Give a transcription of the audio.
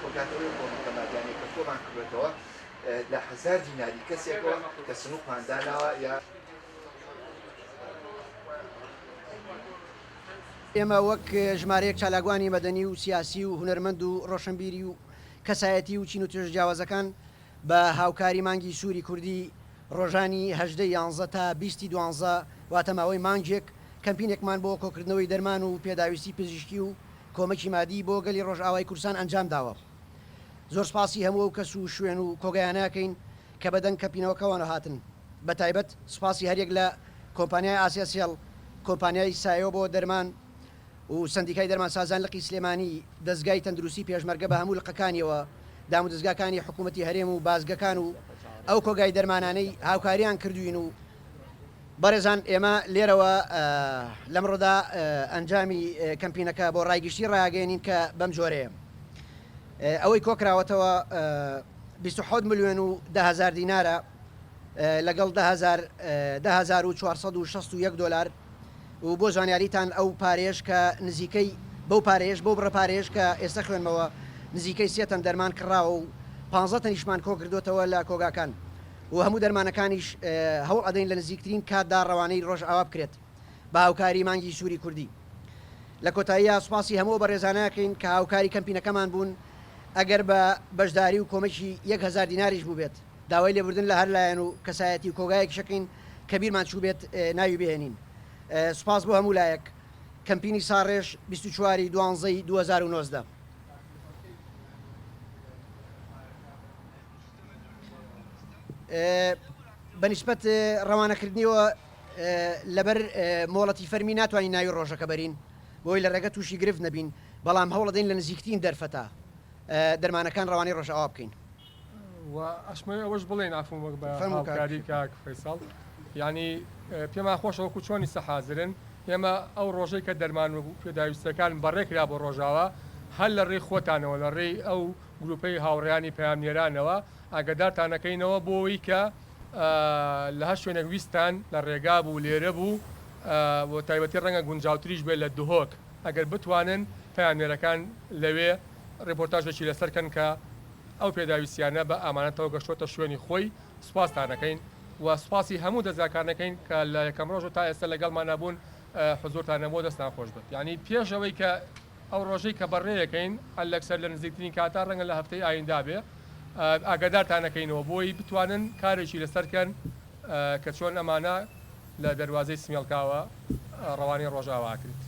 کۆکاتەوەی کۆمەکە مادیانەی کە کۆمان کردوێتەوە لە هەزار دیناری کەسێکەوە کە سنووقمان داناوە یا. ئێمە وەک ژمارەیەک چالاکوانی مەدەنی و سیاسی و هونەرمەند و ڕۆشنبیری و کەسایەتی و چین و توێژە جیاوازەکان بە هاوکاری مانگی سووری کوردی ڕۆژانی 18 ی یانزە تا 20 ی دوانزە واتە ماوەی مانگێک کەمپینێکمان بۆ کۆکردنەوەی دەرمان و پێداویستی پزیشکی و کۆمەکی مادی بۆ گەلی ڕۆژئاوای کوردستان ئەنجام داوە. زۆر سپاسی هەموو ئەو کەس و شوێن و کۆگایانە ئەکەین کە بە دەنگ کەمپینەوەکەوە هاتن. بە تایبەت سپاسی هەریەک لە کۆمپانیای ئاسیا سێڵ، کۆمپانیای سایۆ بۆ دەرمان و سەندیکای دەرمانسازان لقی سلێمانی، دەزگای تەندروستی پێشمەرگە بە هەموو لقەکانیەوە، دامودەزگاکانی حکوومەتی هەرێم و بازگەکان و ئەو کۆگای دەرمانانەی هاوکاریان کردووین و بەڕێزان ئێمە لێرەوە لەمڕۆدا ئەنجامی کەمپینەکە بۆ ڕای گشتی ڕاگەیەنین کە بەم جۆرەیە ئەوەی کۆکراوەتەوە 27 ملیۆن و 10 هەزار دینارە لەگەڵ 10461 دۆلار و بۆ زانیاریتان ئەو پارەیەش کە نزیکەی بەو پارەیەش بەو بڕە پارەیەش کە ئێستا خوێنمەوە نزیکەی سێ تەن دەرمان کڕاوە و 15 تەنیشمان کۆکردوتەوە لە کۆگاکان و هەموو دەرمانەکانیش هەوڵ ئەدەین لە نزیکترین کاتدا ڕەوانەی ڕۆژئاوا بکرێت بە هاوکاری مانگی سووری کوردی. لە کۆتاییا سوپاسی هەموو ئەو بەڕێزانە ئەکەین کە هاوکاری کەمپینەکەمان بوون ئەگەر بە بەشداری و کۆمەکی 1000 دیناریش بووبێت. داوای لێبوردن لە هەر لایەن و کەسایەتی و کۆگایەکیش ئەکەین کە بیرمان چووبێت ناوی بهێنین. سوپاس بۆ هەموو لایەک. کەمپینی ساڕێژ 24 ی دوانزەی 2019. بە نیسبەت ڕەوانەکردنیەوە لەبەر مۆڵەتی فەرمی ناتوانین ناوی ڕۆژەکە بەرین بۆی لە ڕێگە تووشی گرفت نەبین، بەڵام هەوڵەدەین لە نزیکترین دەرفەتا دەرمانەکان ڕەوانەی ڕۆژئاوا بکەین. و ئەشمەوێ ئەوەش بڵێین عەفوم وەک بە فەرموو کاک. هاوکاری کاک فەیسەڵ یانی پێمان خۆشە وەکو چۆن ئیستا حازرن ئێمە ئەو ڕۆژەی کە دەرمان و پێداویستیەکان بەڕێکرا بۆ ڕۆژاوا هەر لە ڕێی خۆتانەوە لە ڕێی ئەو گروپەی هاوڕێیانی پەیامنێرانەوە ئاگادارتان ئەکەینەوە بۆ ئەوەی کە لە هەر شوێنێک ویستتان لە ڕێگا بوو لێرە بوو و تایبەتی ڕەنگە گونجاوتریش بێت لە دهۆک ئەگەر بتوانن پەیامنێرەکان لەوێ ڕێپۆرتاژێکی لەسەر کەن کە ئەو پێداویستیانە بە ئامانەتەوە گەشتۆتە شوێنی خۆی سوپاستان ئەکەین و سوپاسی هەموو دەزگاکان ئەکەین کە لە یەکەم ڕۆژ و تا ئێستا لەگەڵمانا بوون حزورتان هەبووە دەستان خۆش بێت یانی پێش ئەوەی کە ئەو ڕۆژەی کە بەڕێیەکەین ئەلەکسەر لە نزیکترین کاتا ڕەنگە لە هەفتەی ئایندا بێ ئاگادارتان ئەکەینەوە بۆی بتوانن کارێکی لەسەر کەن کە چۆن ئەمانە لە دەروازەی سمێڵکاوە ڕەوانەی ڕۆژئاوا ئەکرێت.